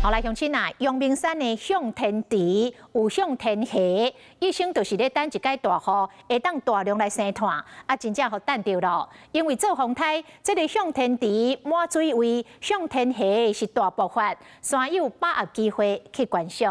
好來，鄉親啊，陽明山的向天池有向天蝦，一生就是咧等一擺大雨，會當大量來生湠，啊，真正予等著囉。因為做風颱，這个向天池滿水位，向天蝦是大爆發，山友把握機會去觀賞。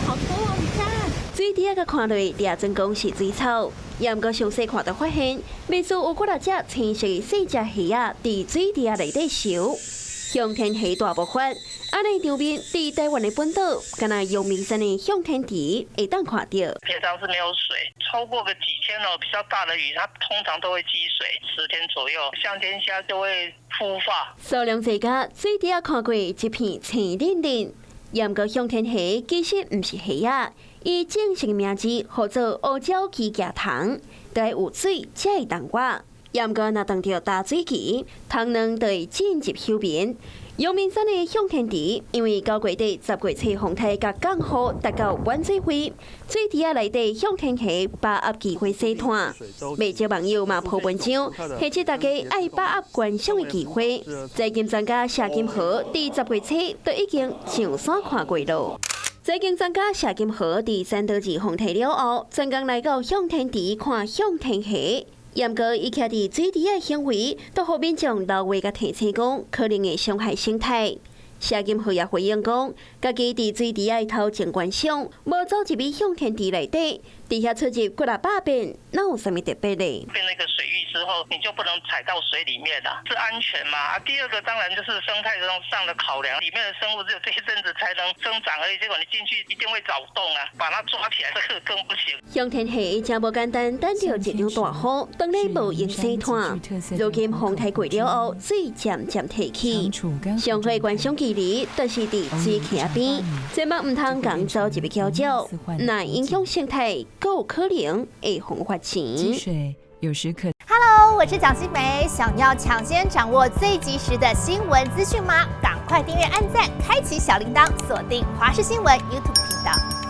好多哦，你看。水池仔看落，掠準講是水草，也毋過詳細看就發現，袂輸有幾若隻青色的細隻蝦仔佇水池仔內底泅。向天蝦大爆發，按呢場面佇台灣的本島，敢若陽明山的向天池會當看著。平常是沒有水，超過個幾天哦，比較大的雨，它通常都會積水，10天左右，向天蝦就會孵化。數量濟甲水池仔看過一片青淋淋，毋過向天蝦其實毋是蝦仔，伊正式的名字號做烏鳥鰭蜈蠓，著愛有水才會動活。毋過若當著焦水期，蠓卵就會進入休眠。陽明山的向天池，因為9月底10月初風颱佮降雨達到滿水位，水池仔內底向天蝦把握機會生湠。袂少網友嘛 po 文章，提醒大家愛把握觀賞的機會。財經專家謝金河佇10月初都已經上山看過囉。財經專家謝金河佇三多二風颱了後，專工來到向天池看向天蝦。毋過，伊徛佇水池仔行為，都予民眾留話共提醒講，可能會傷害生態。謝金河也回應講，家己佇水池仔頭前觀賞，無走入去向天池內底，佇遐出入幾若百遍，哪有啥物特別的？變那個水域之後，你就不能踩到水裡面啦，是安全嘛？啊，第二個當然就是生態上的考量，裡面的生物只有這一陣子才能生長而已，結果你進去一定會擾動啊，把它抓起來，這個更不行。向天蝦真無簡單，等著一場大雨，當咧無閒生湠。如今風颱過了後，水漸漸退去，上好的觀賞距離，就是佇水坑邊，千萬毋通仝走入去攪攪，若影響生態，閣有可能會予罰錢。有時可 Hello，我是蔣新梅，想要搶先掌握最及時的新聞資訊嗎？趕快訂閱、按讚、開啟小鈴鐺，鎖定華視新聞 YouTube 頻道。